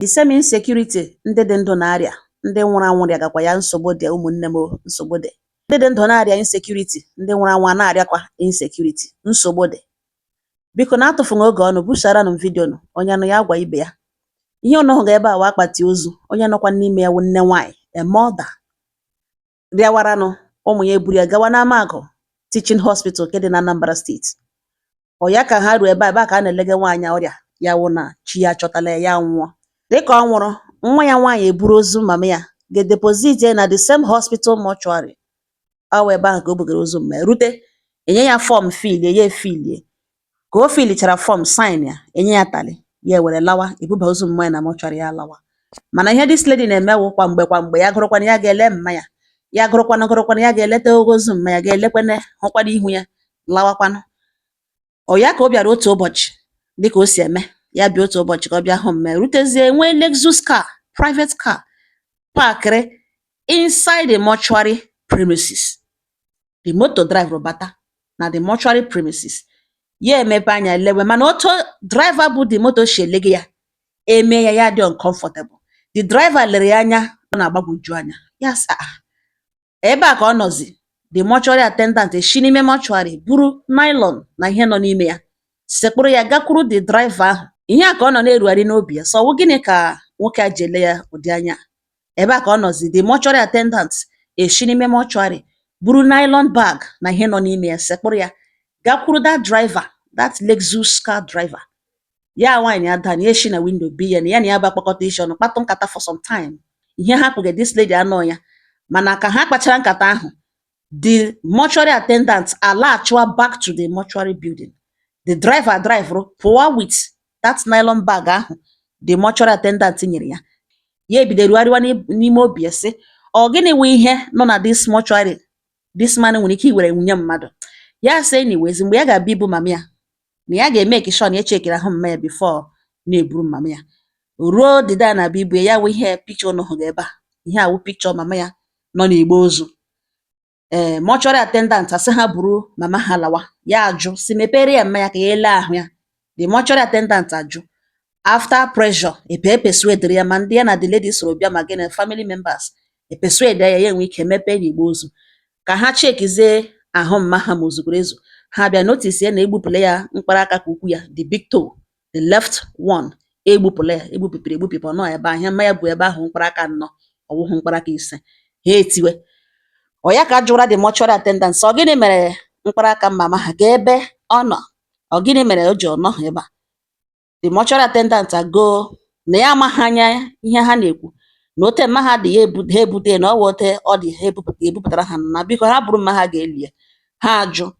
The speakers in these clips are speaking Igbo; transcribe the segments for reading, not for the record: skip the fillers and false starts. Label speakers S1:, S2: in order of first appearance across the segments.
S1: The same insecurity ndị dị ndụ na-arịa, ndị nwụrụ anwụ rịagakwa ya. Nsogbu dị, ụmụnne m o, nsogbu dị. Ndị dị ndụ na-arịa insecurity, ndị nwụrụ anwụ a na-arịakwa insecurity. Nsogbu dị. Biko na-atụfughị oge ọnụ, busaranụ m video nụ onye nụ ya gwa ibe ya. Ihe unu hụga ebe a wụ akpati ozu. Onye nọkwa n'ime ya wụ nne nwaanyị, a mother rịawaranụ. Ụmụ ya eburu ya gawa n'Amagụ Teaching Hospital nke dị na Anambra Steeti. Ọ ya ka ha ruo ebe a, ebe a ka a na-elege nwaanyị a ọrịa ya wụ na chi ya achọtala ya, ya nwụọ. Dịka ọ nwụrụ, nwa ya nwaanyị eburu ozu mama ya ga-edeposit ya na the same hospital mortuary. Ọ wụ ebe ahụ ka o bugara ozu mma ya rute, enye ya form filie, ya efilie. Ka o filichara form, sign ya, enye ya tally, ya ewere lawa, ebuba ozu mma ya na mortuary, ya lawa. Mana ihe this lady na-eme wụ kwa mgbe kwa mgbe, ya gụrụkwanụ, ya ga-ele mma ya, ya gụrụkwanụ gụrụkwanụ, ya ga-eleta ozu mma ya, ga-elekwene, hụkwanụ ihu ya, lawakwanụ. Ọ ya ka ọ bịara otu ụbọchị, dịka o si eme, ya bịa otu ụbọchị ka ọ bịa hụ mma ya, rutezie, nwee Lexus car, private car, parkịrị inside the mortuary premises. The motor driver bata na the mortuary premises, ya emepe anya lewe, mana otu driver bụ the motor si elege ya, eme ya, ya dị uncomfortable. The driver lere ya anya, ọ na-agbagwoju anya. Ya sị, "Ah, ebe a ka ọ nọzi." The mortuary attendant esi n'ime mortuary buru nylon na ihe nọ n'ime ya, sekpụrụ ya gakwuru the driver ahụ. Ihe a ka ọ nọ na-erugharị n'obi ya, sọ ọ wụ gịnị ka nwoke a ji ele ya ụdị anya a? Ebe a ka ọ nọzi, the mortuary attendant esi n'ime mortuary buru nylon bag na ihe nọ n'ime ya, sekpụrụ ya gakwuru that driver, that Lexus car driver. Ya nwaanyị ada na ya esi na window bi ya na ya na ya bụ akpakọta isi ọnụ, kpatụ nkata for some time. Ihe ha kwuge, this lady anọ ya, mana ka ha kpachara nkata ahụ, the mortuary attendant alaghachiwa back to the mortuary building. The driver drive pụwa with that nylon bag ahụ the mortuary attendant nyere ya. Ya ebido rugharịwa n'ime obi ya sị, ọ gịnị wụ ihe nọ na this mortuary this man nwere ike iwere nwunye mmadụ ya? Sị anyways, mgbe ya ga-abịa ibu mama ya, na ya ga-emeke sure na ya chekiri ahụ mama ya before na-eburu mama ya. Ruo the day a na-abịa ibu ya, ya wụ ihe picture unu hụrụ ebe a. Ihe a wụ picture mama ya nọ n'igbe ozu. Ee, mortuary attendant asị ha buru mama ha lawa, ya ajụ si mepere ya mma ya ka ya lee ahụ ya. The mortuary attendant ajụ. After pressure, epe persuade ya, ma ndị ya na the lady soro bịa, ma gịnị, family members e persuade ya, ya enwe ike mepee n'igbe ozu ka ha chekizie ahụ mma ha ma ozukwara ezu. Ha bịa notice ya na egbupụla ya mkpara aka ka ukwu ya, the big toe, the left one, egbupụla ya, egbupịpịrị egbupịpị. Ọ nọ ebe ahụ, ihe mma ya bụ ebe ahụ mkpara aka anọ, ọwụhụ mkpara aka 5. Ha etiwe. Ọ ya ka a jụra the mortuary attendant sị, ọ gịnị mere mkpara aka mama ha ka ebe ọ nọ? Ọ gịnị mere o ji ọ nọghị ebe a? The mortuary attendant ago na ya amaghị anya ihe ha na-ekwu, na ote mma ha dị ya ebu ha ebute, na ọ wụ ote ọ dị ha ebupụta ebupụtara ha, na biko ha bụrụ mma ha ga-eli ya. Ha ajụ.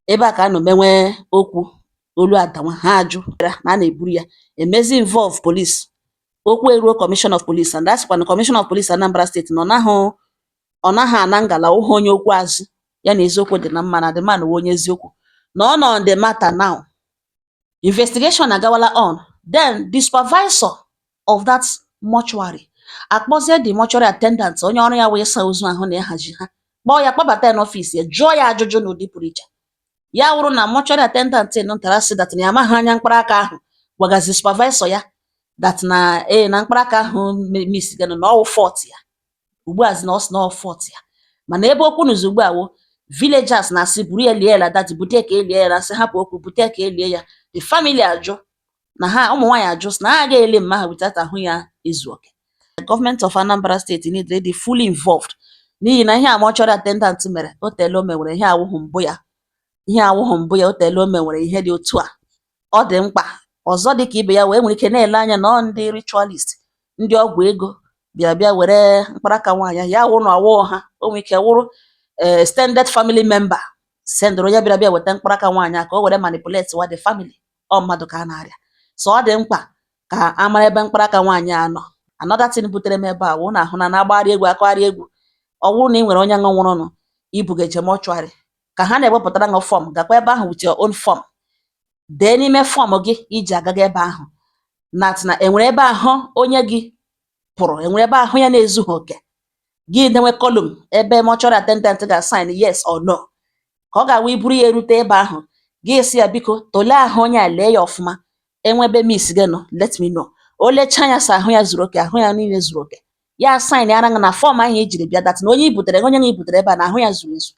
S1: Ebe a ka a nọ menwe okwu olu adanwa. Ha ajụ na a na-eburu ya emezi involve police. Okwu eruo commissioner of police, and asịkwa na commissioner of police Anambra Steeti na ọ naghị ana ngala ụhụ onye okwu azụ ya na eziokwu dị na mma, na the man wụ onye eziokwu, na ọ nọ on the matter now. Investigation agawala on. Then the supervisor of that mortuary akpọzie the mortuary attendant, onye ọrụ ya wee ịsa ozu ahụ na ịhazi ha, kpọọ ya, kpọbata ya n'ọfịs ya, jụọ ya ajụjụ n'ụdị pụrụ iche. Ya wụrụ na mortuary attendant nụtara sị that na ya amaghị anya mkpara aka ahụ, gwagazi supervisor ya that na ee, na mkpara aka ahụ miss gana, na ọwụ fault ya. Ugbu a zi na ọ sị na ọ fault ya, mana ebe okwu nụzi ugbu a wụ villagers na-asị buru ya lie ya la that bute ka elie ya, na-asị hapụ okwu, bute ka elie ya. The family ajụ, na ha ụmụ nwaanyị ajụ sị na ha agaghị eli mma ha without ahụ ya ezu oke. Government of Anambra State need dị fully involved, n'ihi na ihe a mortuary attendant mere, o teela o mewere ihe awụghị mbụ ya. Ihe awụghị mbụ ya, o teela o mewere ihe dị otu a. Ọ dị mkpa ọzọ dị ka ibe ya wee nwere ike na-ele anya na ọ ndị ritualist, ndị ọgwụ ego bịa bịa were mkparaka nwaanyị ya, wụ na ọwụghị ha. O nwere ike wụrụ extended family member sendịrị onye bịara bịa weta mkparaka nwaanyị a ka o were manipulate wa the family. Ọ mmadụ ka a na-arịa, so ọ dị mkpa ka a mara ebe mkparaka nwaanyị a nọ. Another thing butere m ebe a wụ na ahụ na na-agbagharị egwu akọgharị egwu. Ọ bụrụ na ị nwere onye nwụrụnụ ibuga eje mortuary, ka ha na-ewepụtara ṅụ form, gakwa ebe ahụ with your own form, dee n'ime form gị iji agaga ebe ahụ na enwere ebe ahụ onye gị pụrụ, enwere ebe ahụ ya na-ezughị oke, gị denwe column ebe mortuary attendant ga-assign yes or no, ka ọ ga-awụ iburu ya erute ebe ahụ, gị sị ya, biko tụlee ahụ onye a, lee ya ọfụma, enwe ebe miss gị nọ, let me know. O lechaa ya sị ahụ ya zuru oke, ahụ ya niile zuru oke, ya sign ara na form ahụ i jiri bịa that na onye i butere, onye i butere ebe a, na ahụ ya zuru ezu.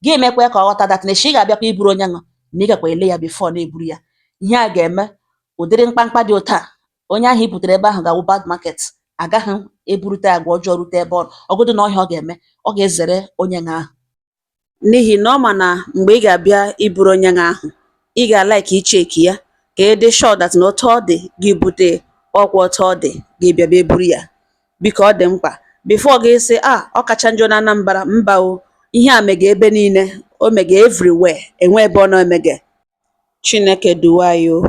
S1: Gị emekwa ka ọ ghọta that na echi ị ga-abịakwa iburu onye ahụ, na ị gakwa ele ya before na-eburu ya. Ihe a ga-eme ụdịrị mkpamkpa dị otu a, onye ahụ i butere ebe ahụ ga-awụ bad market, agaghị eburute agwa ọjọọ rute ebe ọ ọgụdụ na ọhịa ọ ga-eme, ọ ga-ezere onye ahụ, n'ihi na ọ ma na mgbe ị ga-abịa iburu onye ahụ, ị ga-alike icheki ya ka ị dị sure that na otu ọ dị gị bute ọkwa, otu ọ dị gị bịa bịa buru ya. Biko, ọ dị mkpa before gị sị a ọ kacha njọ na Anambra. Mba o, ihe a mega ebe niile, o mega everywhere, enwe ebe ọ na-emege. Chineke duwe anyị o.